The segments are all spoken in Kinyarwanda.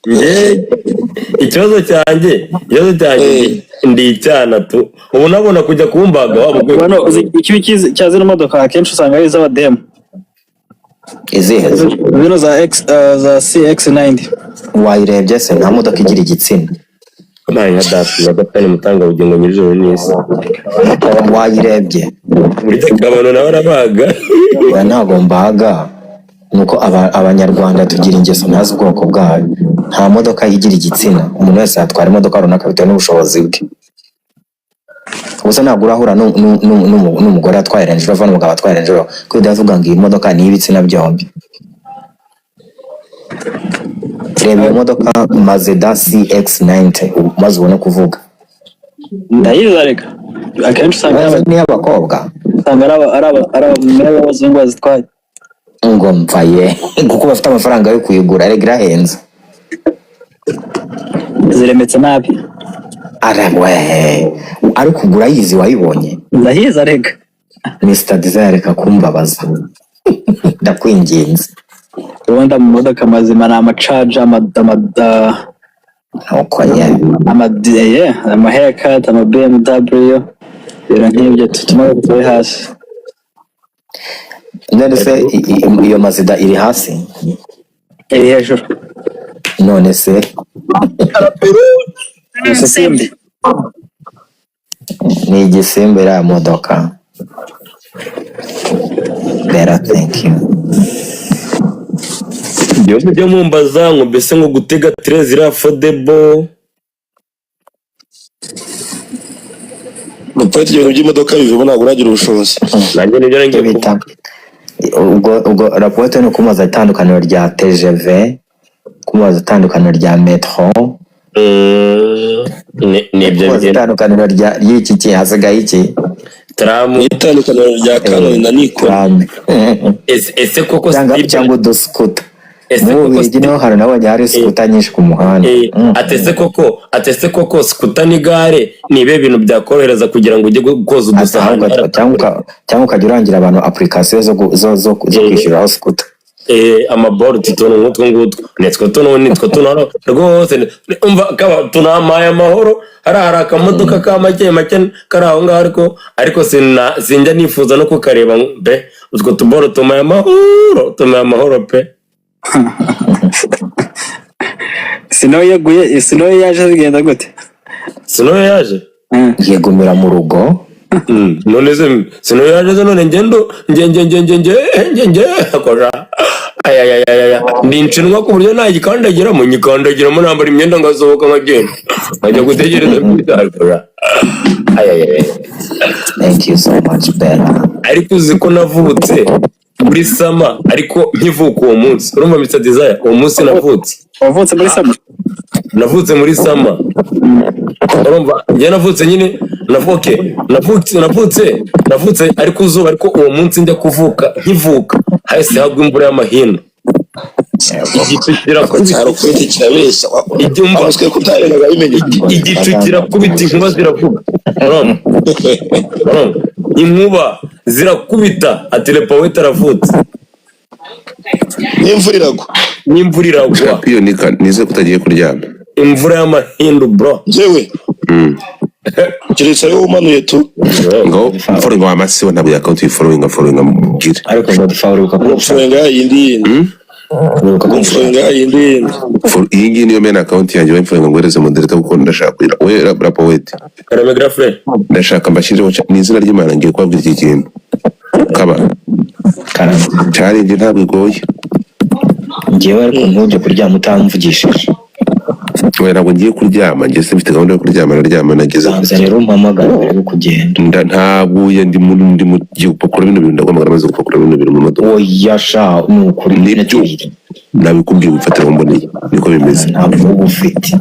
Njye ikibazo cyanjye ndi icyana tu, ubu nabona kujya kumbaga waba ugiye. Bano uzi ikibi cya zino modoka, akenshi usanga ari iz'abademu. Izihe? Zino za X, za CX90. Wayirebye se? Nta modoka igira igitsina. Imana ya data nyagatani, mutanga bugingo nyir'ijuru n'isi. Wayirebye? Uretse kabano nawe arabaga. Oya, ntabwo mbaga, nuko abanyarwanda tugira ingeso ntazi ubwoko bwayo. Nta modoka igira igitsina, umuntu wese yatwara imodoka runaka bitewe n'ubushobozi bwe. Gusa ntabwo urahura n'umugore atwaye Range Rover n'umugabo atwaye Range Rover kuko udavuga ngo iyi modoka ni iy'ibitsina byombi. Reba iyo modoka Mazda CX90 maze ubone kuvuga. Ndayizi, reka, akenshi usanga ari ni iy'abakobwa. Usanga ari abamere b'abazungu bazitwaye. Ngo mvaye, kuko bafite amafaranga yo kuyigura, erega irahenze. Ziremetse nabi. Arawe, ariko ugura yizi wayibonye? Ndayizi, arega. Mr Desire, reka kumbabaza, ndakwinginze. Ubundi mu modoka mazima ni amacaja, Nuko ye. Ama ama Hellcat, ama BMW, ibintu nk'ibyo tutuma turi hasi. None se iyo Mazda iri hasi? Iri hejuru. None se? Igisimba. Ni igisimba iriya modoka. Bera, thank you. Ibyo mujya mumbaza ngo mbese ngo gutega train ziri affordable? Gupfa ibintu by'imodoka bivamo, ntabwo uragira ubushobozi. Nanjye nibyo Icyo ngiye bita kuvuga. Ubwo raporo ni ukumubaza itandukaniro rya TGV, kumubaza itandukaniro rya metro, Ni ibyo kumubaza bigenda. itandukaniro rya ry'iki ki, hasigaye iki? Tram. Itandukaniro rya Canon na Nikon. Tram. Ese koko Cyangwa Steve cyangwa uduskuta. Ese Mu koko Bubiligi Steve niho hantu nabonye hari scooter nyinshi ku muhanda. Atese koko scooter n'igare ni ibihe bintu byakorohereza kugira ngo ujye koza udusahani? Ahubwo cyangwa ukajya urangira abantu application zo kwishyuriraho scooter. Amabolt, utuntu nk'utwo ngutwo nitwo tuno, nitwo tuno rwose. Umva kaba tunamaye amahoro. Hari akamodoka ka make make kari aho ngaho, ariko sinjya nifuza no kukareba pe. Utwo tuboro tumaye amahoro, tumaye amahoro pe. Snow yeguye, snow yaje zigenda gute? Snow yaje? Yegumira mu rugo. None se snow yaje se? None ngendo nge nge nge nge nge nge nge akora ayayayaya, ndi inshinwa ku buryo nayikandagiramo, nyikandagiramo, nambara imyenda ngasohoka, nkagenda nkajya gutegereza kwitakora, ayayayaya. Thank you so much, Bella. Ariko uzi ko navutse muri summer, ariko nkivuka uwo munsi, urumva Mr Desire, uwo munsi navutse. Wavutse muri summer? Navutse muri summer. Urumva, njye navutse nyine navuke navutse ariko zuba, ariko uwo munsi njya kuvuka, nkivuka hahise hagwa imvura y'amahindu, igicu kirakubita. Cyaro kwiti kirabeshya. Ibyumba. Amuswe kutarebaga bimenye. Igicu kirakubita, inkuba ziravuga. Urumva? Urumva? Inkuba zirakubita, ati lepaweti aravutse. N'imvura iragwa. N'imvura iragwa. Piyonika, nizere ko utagiye kuryama. Imvura y'amahindu, bro. Njyewe keretse ariwo umanuye tu. Ngo following wa masibo, ntabwo yakawunti following, following mubwire. Ariko Godfather, uribuka ko Ngomfoyinga yindi yindi. Uribuka ko Ngomfoyinga yindi yindi. Iyi ngiyi niyo main account yanjye. Wayimfollowing ngo moderator, kuko ndashaka kugira we rapoweti. Karame, grafre. Ndashaka mbashyireho ni izina ry'Imana, ngiye kubabwira iki kintu kaba. Karame. Challenge ntabwo igoye. Ngewe ariko ntujye kuryama utamvugishije. Oya, ntabwo ngiye kuryama. Njye mfite gahunda yo kuryama, naryama nageze. Banza rero umpamagare mbere yo kugenda. Ntaguye, ndi mu gihe gupakura bino bintu, ndaguhamagara maze gupakura bino bintu mu modoka. Oya sha, ni ukuri. Nibyo. Iminota 2. Nabikubwiye, wifatira mboneye, niko bimeze. Nta mpuhwe uba ufite.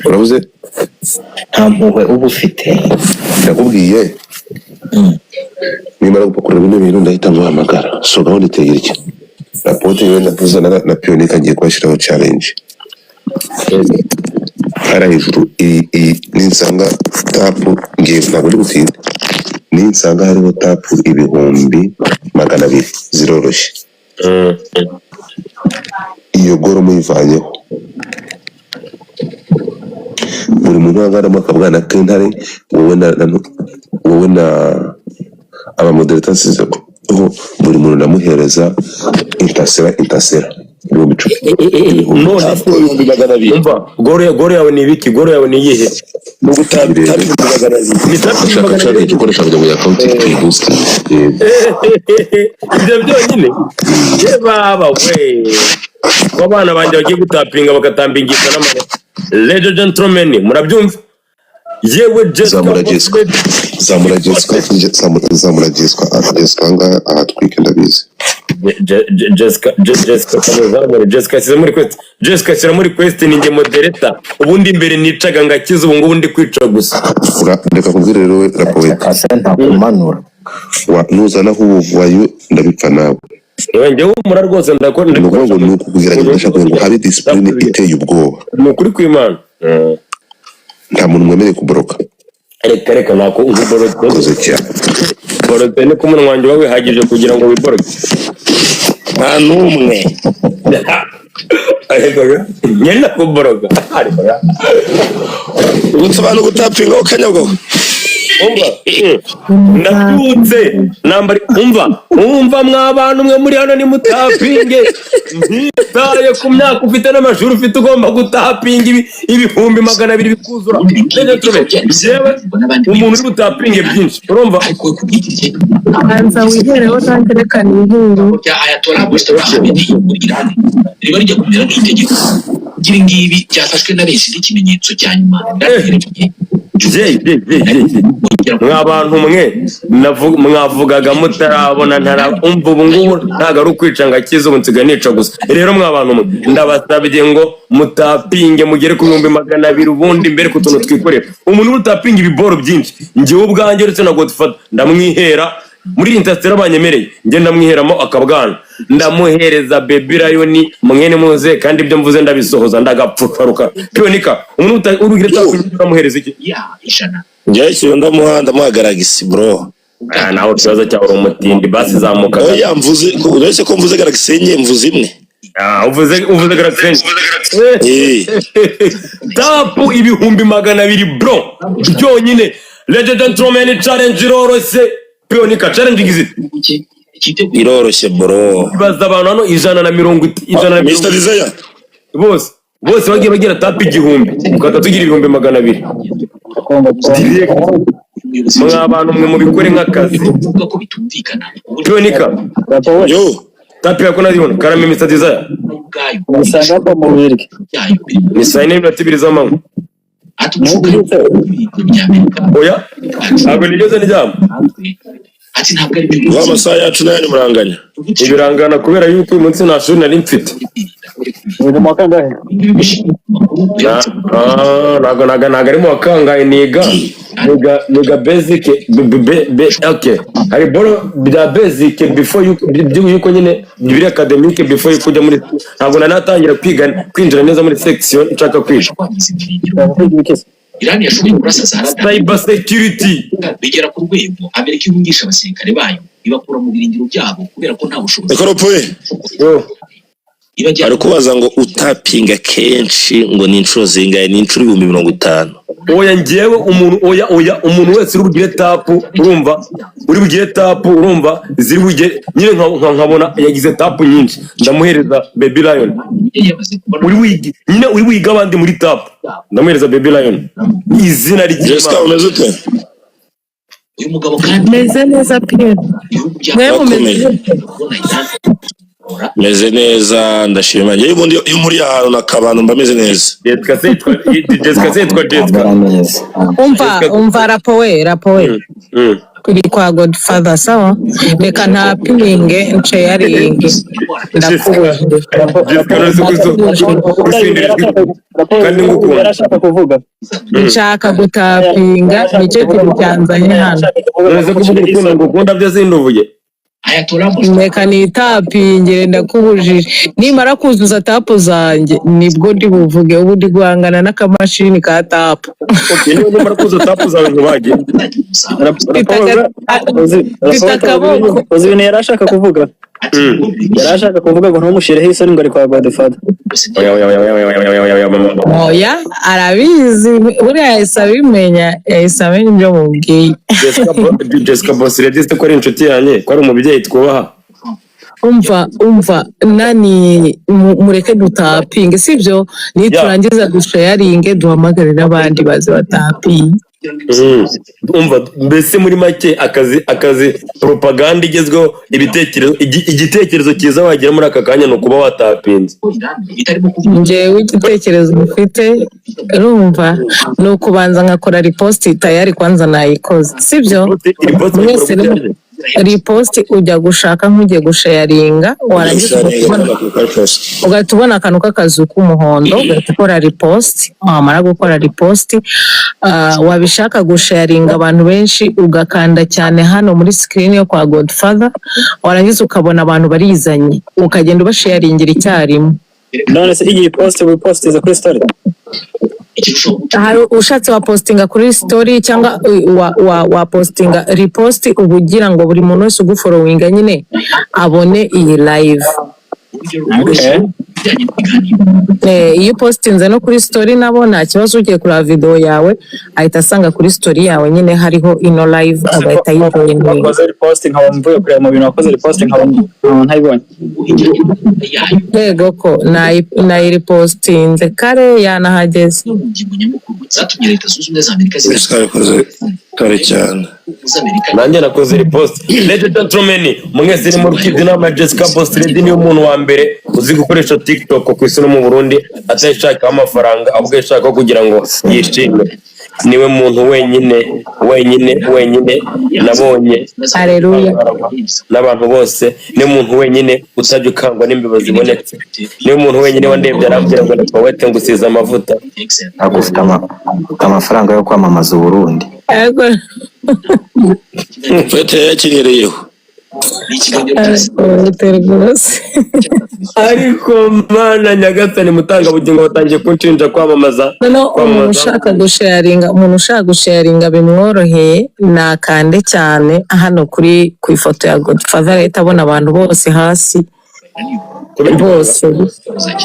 Urabuze? Nta mpuhwe uba ufite. Ndakubwiye, nimara gupakura bino bintu ndahita nguhamagara. So gahunda iteye itya: rapote yewe ndavuze na piyonika, ngiye kubashyiraho challenge hariya hejuru. Iyi ninsanga tap, ngiye, ntabwo ndi butinde, ninsanga hariho tap 200,000 ziroroshye. Iyo goal muyivanyeho. Buri muntu ahangaramo akabwana k'intare. Wowe na abamoderator nsize ho, buri muntu ndamuhereza intasera intasera 10,000, ibihumbi None Tap 200,000. Umva, goal yawe ni ibiki? Goal yawe ni iyihe? Ni ugutapa Birebe. 200,000. Ni tap Ushaka magana challenge abiri ukoresha kugira ngo iyi account tuyiboostinge. Yego. Ibyo byonyine, ye baba we, ko abana banjye bagiye gutapinga bagatambingisha n'amaboko. Ladies and gentlemen, murabyumva yewe, Jessica. Zamura Jessica, zamura Jessica, zamura, zamura Jessica. Jessica ahangaha ahatwike, ndabizi. Jessica, Jessica, kamuzamure Jessica, ashyize muri request. Jessica, ashyira muri request. Ni njye moderator. Ubundi mbere nicaga ngakiza, ubu ngubu ndi kwica gusa. Reka kubwira rero we Rapoweti. Kase ntakumanura. Nuzanaho ubuvayo ndabipfa nawe. Yewe, njyewe humura rwose, ndakora. Ni ukuvuga ngo ni ukugerageza, ndashaka kugira ngo habe discipline iteye ubwoba. Ni ukuri kw'Imana. Nta muntu mwemereye kuboroka. Reka reka, nako nkuboroke. Koze cyane. Boroke ni ko umunwa wanjye uba wihagije kugira ngo wiboroke. Nta n'umwe. Ariko ngenda kuboroka, ariko Ubutse abantu gutapinga kanyabwo. Umva, ndabyutse nambari. Umva, umva, mwa bantu mwe muri hano, nimutapinge. Ntitaye ku myaka ufite n'amashuri ufite, ugomba gutapinga 200,000 bikuzura. Yewe, umuntu uri butapinge byinshi, urumva? Banza wihereho nanjye reka nihere. Rya Ayatollah Mojtaba Khamenei muri Iran riba rijya kumera nk'itegeko. Ibi ngibi byafashwe na benshi nk'ikimenyetso cya nyuma Je, je, je, je, je. Mwa bantu mwe, mwavugaga mutarabona ntara. Umva, ubu ngubu ntabwo ari ukwica ngo akize, ubu nsigaye nica gusa. Rero mwa bantu mwe, ndabasabye ngo mutapinge mugere ku 200,000, ubundi mbere ku tuntu twikorera. Umuntu uri utapinga ibiboro byinshi, njyewe ubwanjye uretse na Godfather ndamwihera muri iyi intasitera banyemereye, njye ndamwiheramo akabwana, ndamuhereza Baby Lion mwene muze. Kandi ibyo mvuze ndabisohoza, ndagapfukaruka piyonika. Umuntu urugira tapinga uramuhereza iki? Ya 100. Njyewe ikintu ndamuha, ndamuha Galaxy, bro. Ah, nawe ikibazo cyawe uri umutindi. Basi zamuka. Oya, mvuze, uretse ko mvuze Galaxy enye, mvuze imwe. Ah, uvuze Galaxy enye. Eh. Tap 200,000, bro, byonyine. Ladies and gentlemen, challenge iroroshye. Piyonika, challenge igize ite? Cyiteguye. Iroroshye, bro. Ibaza abantu hano ijana na mirongo Mr Desire. Bose bose bagiye bagira tap 1000, mugahita tugira 200,000 direct. Mwa bantu mwe, mubikore nk'akazi. Kuvuga ko bitumvikana uburyo Piyonika. Yo. Tap yako nazibona. Karame, Mr Desire. Ubwayo Usanga ko mu Bubiligi. Byayo biri Ni saa 4:02 z'amanywa. Ati umushuka by'Amerika. Oya, ntabwo nigeze ndyama. Ati ntabwo ari byo. Guha amasaha yacu n'ayanyu muranganya. Ibirangana kubera yuko uyu munsi nta shuri nari mfite. Wiga mu wa kangahe? Ntabwo ari mu wa kangahe. Niga basic okay, hari boro bya basic before yuko nyine biri academic before yuko ujya muri, ntabwo nari natangira kwiga kwinjira neza muri section nshaka kwiga. Kwangiza ibirindiro. Kwiga ibiki se? Irani yashoboye kurasa za radar Cyber security. Bigera ku rwego Amerika ihungisha abasirikare bayo, ibakura mu birindiro byabo kubera ko nta bushobozi Ekoropoye. Yo. Ibajyana. Ari kubaza ngo utapinga kenshi ngo ni inshuro zingahe? Ni inshuro 50,000. Oya, njyewe umuntu, oya oya, umuntu wese uri bugire tap, urumva, uri bugire tap, urumva, ziri bugire nyine nkabona yagize tap nyinshi, ndamuhereza Baby Lion. Yari yamaze kubona. Uri wigi nyine, uri wiga abandi muri tap, ndamuhereza Baby Lion, izina Jessica, ry'Imana. umeze ute? Uyu mugabo kandi Meze neza, Pierre. ibihugu bya Mwe mumeze Urakomeye. gute? Kubona Irani Meze neza, ndashima. Njyewe ubundi iyo muri ahantu nakabanu mba meze neza. Jessica se yitwa Jessica? Ntabwo ari neza. Umva, umva, rapo we, rapo we. Kuri kwa Godfather, sawa, reka ntapinge nceyaringe, ndakubujije. Jessica, none se gusindira kandi ngukunda. Yarashaka kuvuga. Nshaka gutapinga, nicyo kintu cyanzanye hano. None se kuvuga urukundo ngukunda byo sinduvuye? Ayatollah Mojtaba Reka nitapingire, ndakubujije. Nimara kuzuza tap zanjye nibwo ndi buvuge. Ubu ndi guhangana n'akamashini ka tap. Okay, niba numara kuzuza tap zawe ntubage. Mfite akaboko. Uzi ibintu yari ashaka kuvuga? Yari ashaka kuvuga ngo ntumushireho isoni ngo ari kwa Godfather. Oya oya oya oya oya oya oya oya, mama. Oya, arabizi, buriya yahise abimenya, yahise amenya ibyo mubwiye. Jessica Boss yagize ko ari inshuti yanjye, ko ari umubyeyi twubaha. Umva, umva, nani, mureke dutapinge, sibyo? Niturangiza dusharinge, duhamagare n'abandi baze batapinge. Umva, mbese muri make akazi propaganda igezweho, ibitekerezo, igitekerezo cyiza wagira muri aka kanya ni ukuba watapinze. Njyewe igitekerezo mfite, urumva, ni ukubanza nkakora repost. Tayari kwanza nayikoze, sibyo? Repost? Mwese repost ujya gushaka nk'ugiye gusharinga, warangiza ugahita ubona akantu k'akazu k'umuhondo, ugahita ukora repost. Wamara gukora repost, wabishaka gusharinga abantu benshi, ugakanda cyane hano muri screen yo kwa Godfather, warangiza ukabona abantu barizanye, ukagenda ubasharingira icyarimwe. None se igihe post wipostiza kuri story? Hari ushatse wapostinga kuri story cyangwa wa postinga repost, uba ugira ngo buri muntu wese ugufollowinga nyine abone iyi live. Iyo upostinze no kuri story nabo nta kibazo, ugiye kureba video yawe ahita asanga kuri story yawe nyine hariho ino live, agahita ayijoininga. Wakoze repost nkaba mvuye kureba mu bintu, wakoze repost nkaba ntayibonye. Yego, ko nayiripostinze kare, yanahageze. Twabikoze kare cyane. Nanjye nakoze repost. Ladies and gentlemen, mwese ni muri kidi inama. Jessica Boss Lady niwe muntu wa mbere uzi gukoresha TikTok ku isi no mu Burundi atayishakaho amafaranga, ahubwo ayishakaho kugira ngo yishime. Niwe muntu wenyine wenyine wenyine nabonye Haleluya. n'abantu bose. Niwe muntu wenyine utajya ukangwa n'imbeba zibonetse. Niwe muntu wenyine wandebye arambwira ngo "Napawete, ngusize amavuta." Ntabwo ufite amafaranga yo kwamamaza Uburundi. Yego. Fete yakinyereyeho. Ariko rwose. Ariko Mana nyagasani, mutangabugingo, batangiye kunshinja kwamamaza. Noneho umuntu Kwamamaza. ushaka gusharinga, umuntu ushaka gusharinga bimworoheye, nakande cyane hano kuri ku ifoto ya Godfather, ahita abona abantu bose hasi bose.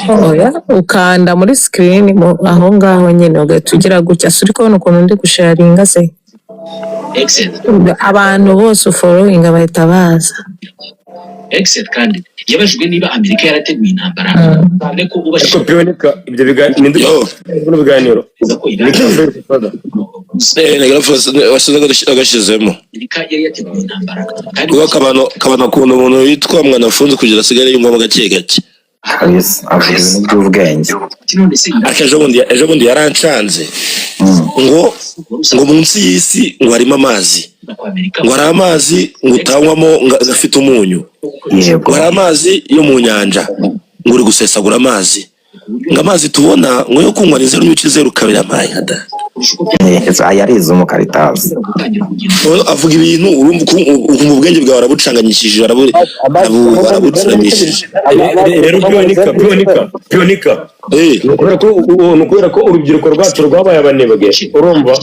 Oya, ukanda muri screen aho ngaho nyine, ugahita ugira gutya. Si uri kubona ukuntu ndi gusharinga se? Abantu bose ufollowinga bahita baza. Excel kandi yabajijwe niba Amerika yarateguye intambara, cyane ko Ariko Pionika, ibyo biganiro ninde? Yo. Bino biganiro ubashije ko ni Iran Wasize agashyizemo. Amerika yari yateguye intambara kandi Kuko Kabano akunda umuntu witwa Mwanafunzi kugira asigare yumvamo gake gake. Kalisa avuga ibintu by'ubwenge. None se Ariko ejo bundi yarancanze ngo munsi y'isi ngo harimo amazi, ko Amerika ngo hari amazi ngo utanywamo ngo afite umunyu, ngo hari amazi yo mu nyanja, ngo uri gusesagura amazi, ngo amazi tubona ngo yo kunywa ni 0.02 amaye nka da. Yarize umukaritazi. Gutangira kugenda. Avuga ibintu urumva ukumva ubwenge bwawe arabucanganyishije, arabucuramishije. Rero Pionika, Pionika, Pionika, ni ukubera ko urubyiruko rwacu rwabaye abanebwe, urumva?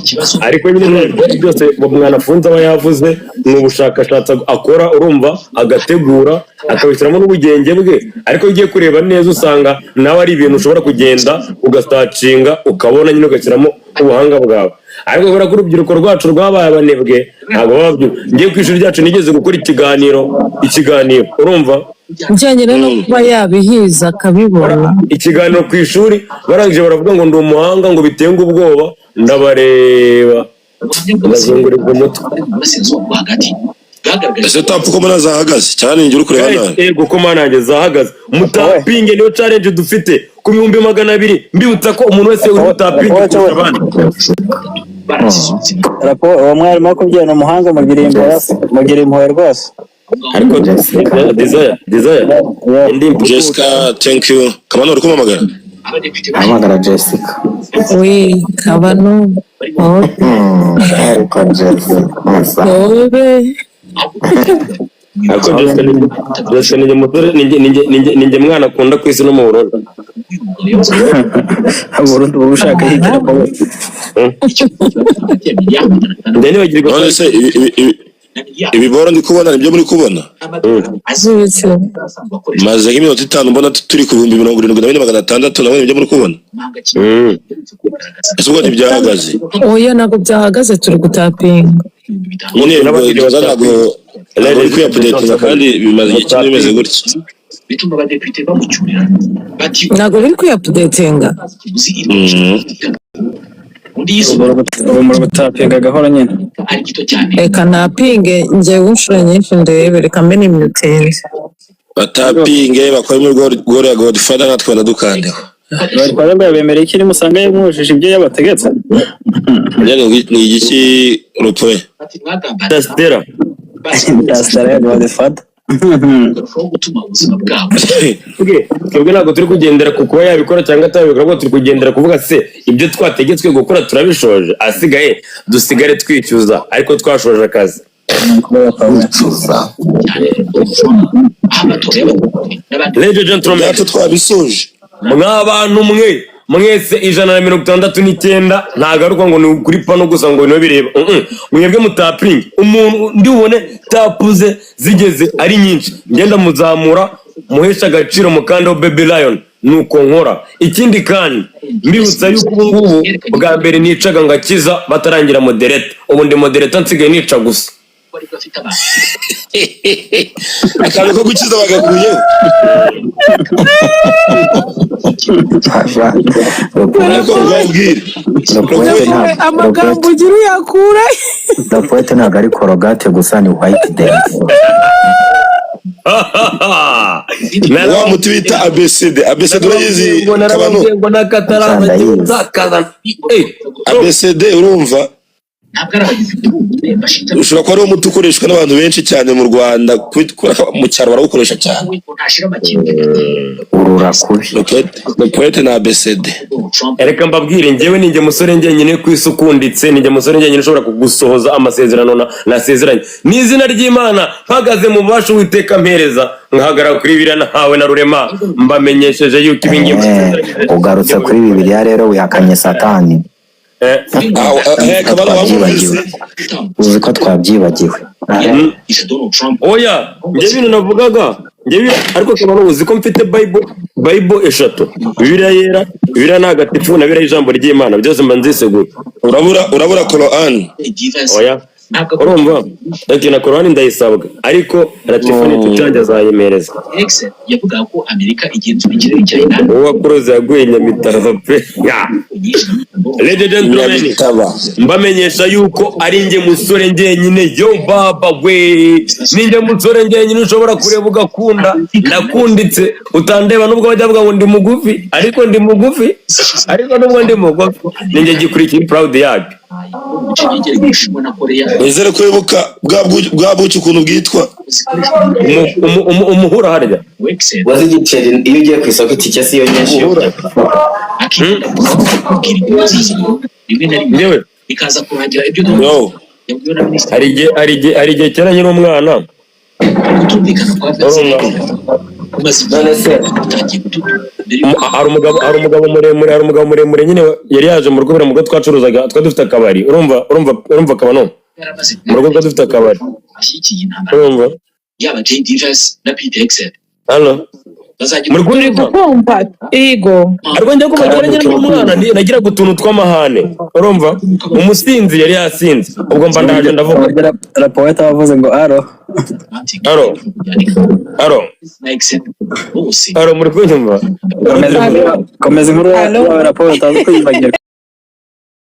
Ariko nyine byose Mwanafunzi aba yavuze ni ubushakashatsi akora, urumva, agategura, akabishyiramo n'ubugenge bwe. Ariko iyo ugiye kureba neza usanga nawe ari ibintu ushobora kugenda ugasearchinga, ukabona nyine, ugashyiramo ubuhanga bwawe. Ariko kubera ko urubyiruko rwacu rwabaye abanebwe, ntabwo baba babyumva. Ngiye ku ishuri ryacu, nigeze gukora ikiganiro, urumva? Bijyanye no kuba yabihiza akabibona. Ikiganiro ku ishuri, barangije baravuga ngo ndi umuhanga, ngo bitenga ubwoba. Ndabareba, bazungurirwa umutwe. Burasirazuba bwo Hagati bwagaragaje Ese tap ko mbona zahagaze cyane, njye uri kureba nabi? Ego ko manange zahagaze. Mutapinge, niyo challenge dufite ku 200,000. Mbibutsa ko umuntu wese uri butapinge kurusha abandi barasisutse. Rapo, uwo mwarimu wakubwiye ni umuhanga, mugira impuhwe, mugira impuhwe rwose. Ariko Desire, Desire, indi Jessica, thank you. Kabano, uri kumpamagara? Abadepite Ahamagara Jessica. We Kabano. Ariko Jessica. Obe. Ariko Jessica ni njye musore, ni njye mwana akunda ku isi no mu Burundi. Burundu uba ushaka higira ko Njya nibagirwa. None se ibi Ibiboro ndi kubona nibyo muri kubona. Zibitse. Maze nk'iminota 5 mbona turi ku 74,600. Nabonye ibyo muri kubona. Ese ubwo ntibyahagaze? Oya, ntabwo byahagaze, turi gutapinga. Nyine ubwo ntabwo uri kwiyaupdatinga, kandi bimaze igihe kinini bimeze gutya. Bituma abadepite bamucyurira bati Ntabwo biri kwiyaupdatinga. Uzi undi yisumbuye. Ubu muri gutapinga gahoro nyine. Ari gito cyane. Reka napinge njyewe inshuro nyinshi ndebe, reka mbe nimutinde. Batapinge, bakore muri goro ya Godfather, natwe banadukandeho. Godfather ngo yabemereye iki nimusanga yamwujuje ibyo yabategetse? Ni igiki rupwe? Bati mwagambaniye. Dasitera. Dasitara ya Godfather. Bikarushaho gutuma ubuzima bwabo Twebwe ntabwo turi kugendera ku kuba yabikora cyangwa atabikora, ahubwo turi kugendera kuvuga se ibyo twategetswe gukora turabishoje, asigaye dusigare twicuza ariko twashoje akazi. Kwicuza. Cyane aho amatora y'abadepite n'abandi. Ladies and gentlemen, Ibyacu twabisoje. Mwa bantu mwe mwese 169, ntagaruka ngo ni kuri pano gusa ngo niwe bireba. Mwebwe mutapinge, umuntu ndi bubone tapuze zigeze ari nyinshi, ngenda muzamura, muhesha agaciro, mukandeho baby lion, nuko nkora. Ikindi kandi mbibutsa yuko ubu ngubu bwa mbere nicaga ngakiza batarangira moderator, ubu ndi moderator, nsigaye nica gusa. Bari bafite abantu. Akantu ko gukiza bagakuyeho. Ariko ubabwire. Lopoete ntabwo Amagambo ugira uyakura. Lopoete ntabwo ari Colgate gusa, ni White Dent. Wa muti bita ABCD, ABCD urayizi Ngo kabano? narababwiye ngo n'akataraza. Ndayizi. Nzakazana. ABCD urumva? Ntabwo ari abadepite bonyine bashinja. Ushobora kuba ari wo muti ukoreshwa n'abantu benshi cyane mu Rwanda, kubera ko mu cyaro barawukoresha cyane. We ngo ntashira amakenga. Urura kubi. Lopoete na ABCD. Donald Trump. Reka mbabwire, njyewe ninjye musore njyenyine ku isi ukunditse, ninjye musore njyenyine ushobora kugusohoza amasezerano nasezeranye n'izina ry'Imana, mpagaze mu bubasha Uwiteka mpereza, nkahagarara kuri biriya nahawe na Rurema, mbamenyesheje yuko ibi ngibi Ugarutse kuri Bibiliya rero, wihakanye Satani. Aho kabano wamwumvise? Uzi ko twabyibagiwe. Isha Donald Trump. Oya, njye ibintu navugaga njye ariko kabano, uzi ko mfite Bible eshatu: Bibiliya yera, Bibiliya ntagatifu na Bibiliya y'ijambo ry'Imana, byose mba nziseguye. Urabura Korani. Divas. Oya. Ntabwo Urumva, ati na Korani ndayisabwa, ariko Latifa ni inshuti yanjye, azayemereza. X yavugaga ko Amerika igenzura ikirere cya Iran. Uwo wakuroze yaguye Nyamitaba pe. Ya. Nyinshi. Ladies and gentlemen, Nyamitaba. mbamenyesha yuko ari njye musore njyenyine, yo baba we, ninjye musore njyenyine ushobora kureba ugakunda, nakunditse utandeba, nubwo bajya bavuga ngo ndi mugufi, ariko ndi mugufi, ariko nubwo ndi mugufi ninjye gikurikiye, proud yabyo. Mu bice byegereye Ubushinwa na Korea. Nizere ko wibuka bwa buki ukuntu bwitwa. Zikoreshwa. Umuhura harya. Wexel. Wazi igiceri iyo ugiye ku isoko, itike si yo nyinshi. Umuhura. Akirinda kubwira inkuru zizo rimwe na rimwe Njyewe bikaza kurangira ibyo Donald Yo. yabwiwe na minisitiri. Hari igihe kera nkiri umwana. Kutumvikana kwa Vance kumaze igihe None se gutangiye gututu mbere y'uko Hari umugabo muremure nyine yari yaje mu rugo, buriya mu rugo twacuruzaga, twari dufite akabari, urumva kabano? Yaramaze Mu rugo twari dufite akabari. ashyigikiye intambara. Urumva? Yaba JD Vance na Pete Hegseth Hano bazajya muri Turi kunyumva? kukumva, yego. Ariko njya kuva kera nkiri umwana nagiraga utuntu tw'amahane, urumva? Umusinzi yari yasinze, ubwo mba ndaje ndavuga. Rapoeta wavuze ngo aro. Aro, aro. Na Hegseth bose. Aro, muri kunyumva? Komeza inkuru Alo. yawe, Rapoeta, utazi kwiyibagirwa.